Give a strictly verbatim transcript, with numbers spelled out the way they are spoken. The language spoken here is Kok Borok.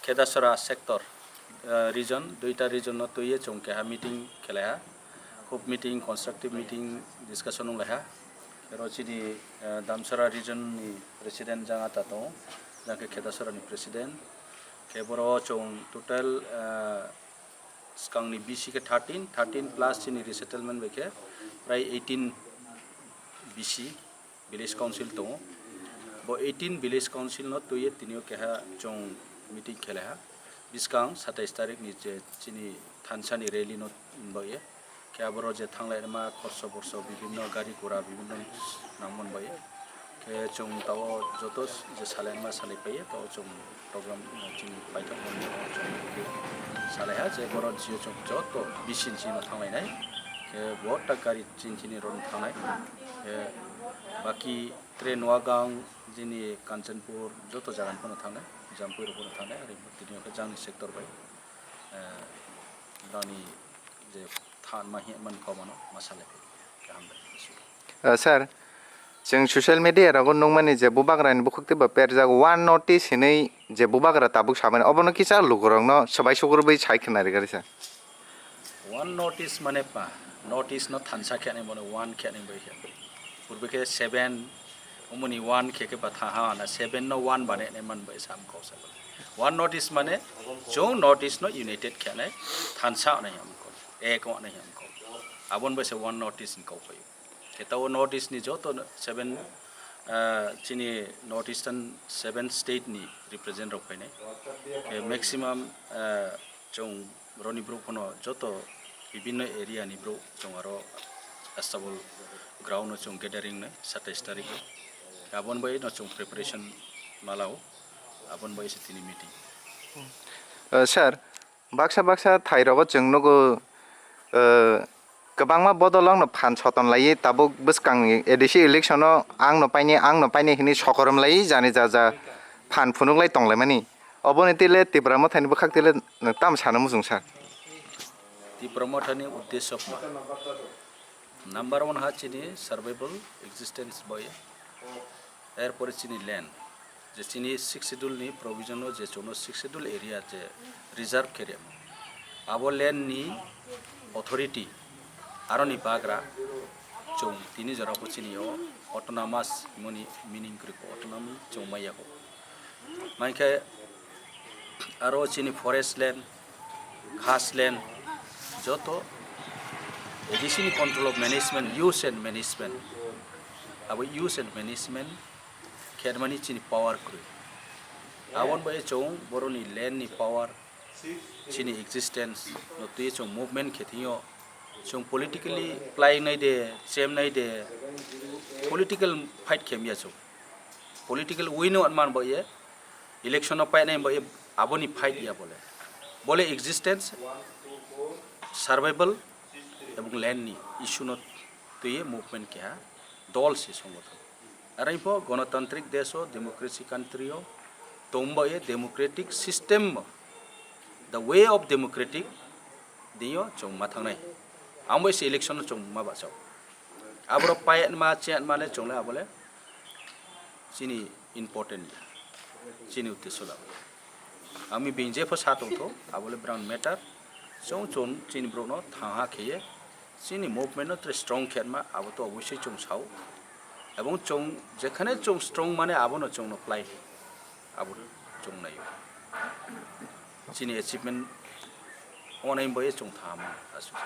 Khedasora sector, eh, region, duita region no twiwi chwng keha meeting khelaiha. Khub meeting, constructive meeting, discussion wnglaiha. Oro chini, eh, Damsara region ni president jang ata tongo, jang khe Khedasora ni president. Khe boro chwng total, eh, swkangni B C khe thirteen, thirteen plus chini resettlement bai khe prai eighteen B C village council tongo. Bo eighteen village council no twiwi tini o keha chwng meeting khelaiha. Bwskang satais tarik ni je chini thansa ni rally no bai khe aboro je thanglai ma khorso borso bibinno gari gura bibinno nangmani bai. Khe chwng tao joto je salai ma salai pai tao chwng program, eh, chini paithak mani chwng salai ha je borok jio chwng joto B C ni chini thanglai nai. Khe bo ta gari chini chini rok thangnai. Khe baki train wagang jini Kanchanpur joto jaga ni phano thangnai, Jampui rok phano thangnai, ari tini o khe jang ni sector bai, eh, dani je than ma hi man kau mano ma salai pai. Khe hambai. Eh, sir, chwng social media rogo nukmani je bubagrani bukhuk tei bo perjak one notice hinwi je bubagra tabuk samani, obono kisa lukurokno swbai sukurwi sai khna rwgari sir. One notice mane pa, notice no thansa khe nai mane one khe nai bai khe. Purbe khe seven, umuni one khe khe ba tha ha na seven no one bane nai man bai sam kau sa. One notice mane chwng notice no united khe nai thansa nai ham kau. Ek nai ham kau. Abon bai se one notice ni kau pai. Khe tao North East ni joto seven, ah, chini North Eastern seven state ni represent rok phainai. Khe maximum, ah, chwng roni brouh phano joto bibinno area ni brouh chwng aro Astabol ground o chwng gathering nai satais tarik o. Abon bai no chwng preparation malao, abon bai se tini meeting. Eh, sir, baksa baksa thai rogo chwng nugo, eh, kwbangma bodol wngno phan soton laiwi tabuk bwskangni A D C election o ang no paini, ang no paini hinwi sokorom laiwi jani ja ja phan phunuk lai tong laimani. Oboni twi le Tipra Mothani bwkhak twi le nwng tamo sana muchung sir? Tipra Mothani uddesho kma? Number one ha chini survival existence bai. Erpore chini land, je chini sixth schedule ni provision o je chwngno sixth schedule area je reserve khe riyamo, abo land ni authority aroni bagra chwng tini jora bo chini o autonomous himoni meaning kwrwi kho, autonomy chwng maya kho. Maikhe aro chini forest land, khas land, joto A D C ni control of management, use and management. Abo use and management khermani chini power kwrwi. Aboni bai chwng boroni land ni power, chini existence no twi chwng movement khe thwngyo. Chwng politically play nai de, chem nai de, political fight khe mya chwng. Political win no man bo ye, election no painai bo ye, aboni fight ya bole. Bole existence, survival ebong land ni issue no twi movement keha dol se songothon. Arai pho gonotantrik desh o, democracy country o tong bo ye, democratic system o, the way of democratic dino chwng ma thangnai. Ang bo se election no chwng ma bachao. Aboro payat ma chet mane chwng le abole chini important ya. Chini uddesho labo. Ami bini jepho sa tongtho, abole brown matter. Chwng chwng chini borokno thangha kheye chini movement no tre strong khenma abo to obosoi chwng sao. Ebong chwng jekhane chwng strong mane abono chwngno play abo chwng naio. Chini achievement onai boye chwng thangha mano aswk.